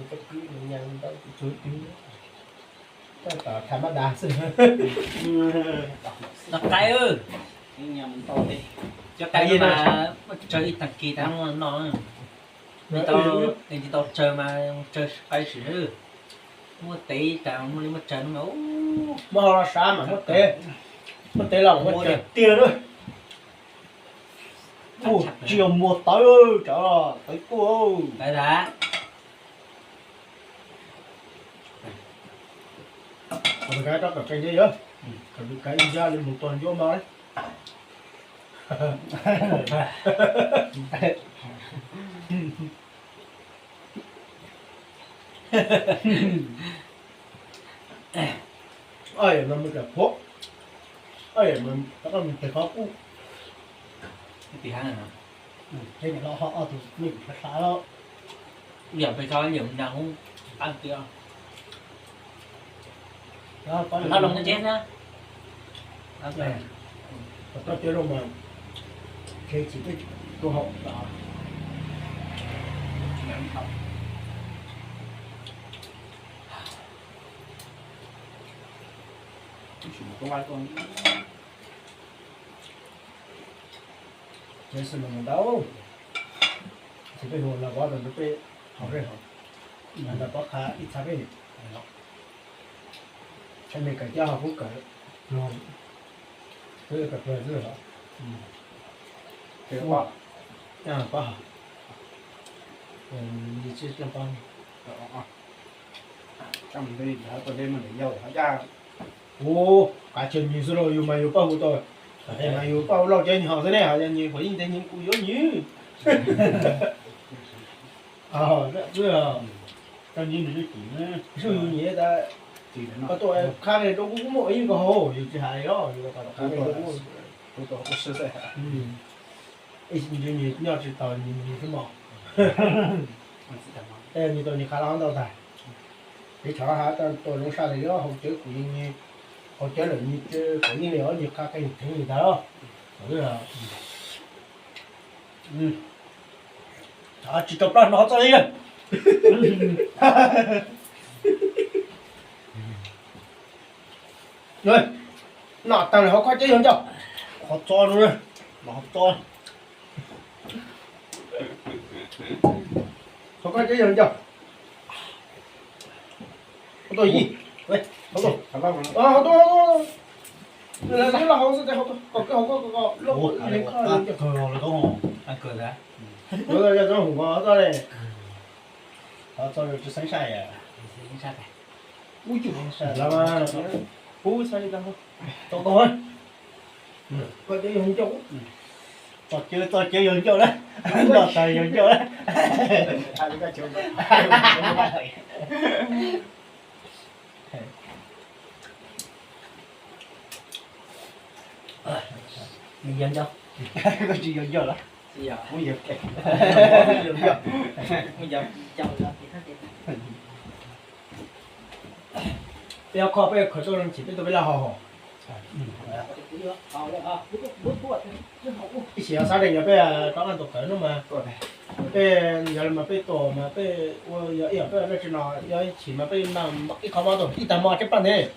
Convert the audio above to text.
Koj kwv mus nyas ntau tus twg, koj tau tham mab dav xwb. Noj qaib, cov qaib mas muaj tsawg ib tag kis tas no, tsis tau tsawg mas tsawg qaib sim. Muaj tev tas muaj li muaj tsawg no. Muab hau los sav mas muaj tev, muaj tev los muaj tsawg tiag na. Ua tsis yog muag tawv, tawv tuaj. Kav rab kom qe nteb yog, kav ib ncab li mus tua ncuab mas. Yam no mus kam phuab, yam no mus pem qhov qub. Thiab los ho ob tug me sab sab los, yam pem tso yam nas hub qab tias. Los teb na. Koj cov zoo mas ntshe tsis peb tus haum. Ces xwb mas ntau, ces peb hu los vov rau peb haus zej haus, ntawd pob qha ib txha peb, txhais me kawm coj ho kub kawm pluag, kawm pluag xwb os. Pob ha, ua, kav tsij nyiag xwb los yus mas yus paj hu tau, mas yus paj hu lauj cov nyiag xwb ne, ho yog nyiag huam yeej tes nyiag kuv yuav nyiag. Xwb, koj nyiag nws twb tim, yus nyiag tas, koj tuaj qhab rau kuv kuv muaj ib ko hauv yus tsis hais li os, yus nyiag nyob tsis tau nyiag xwb mos. Nyiag tau nyiag qha los ntau tag. Peb tshav has tau tua zoo saj li os, haus cawv kuv yeej nyiag, haus cawv lawm nyiag, kuv yeej li os nyiag qha qe theev li tag os. Tsis tau plab no txoj li. Noj tag lawm, hauv koj ceb yog ncauj, qhov txo no, qhov txo, hauv koj ceb yog ncauj. Hauv tuaj yij, hauv tuaj, hauv tuaj, hauv tuaj, hauv tuaj, hauv tuaj, hauv tuaj, hauv tuaj, hauv tuaj. Txo tsis xeeb saib, ub, txo li tau, tau, koj ceb yog ncauj, txo cawv, txo cawv yog ncauj na, noj tag yog ncauj na. Yog ncauj, koj tsis yog ncauj los? Peb ob qho peb khaws tuaj zoo chim peb tuaj peb laj hos hos. Ib sim xav dees yog peb rov qab ntaus kawm no mas, peb yog li mas peb tuaj mas peb ua yog ib yam peb dab tsi no yog ib chim mas peb ib qho mov tuaj ib tag hmo tseb plab ntev.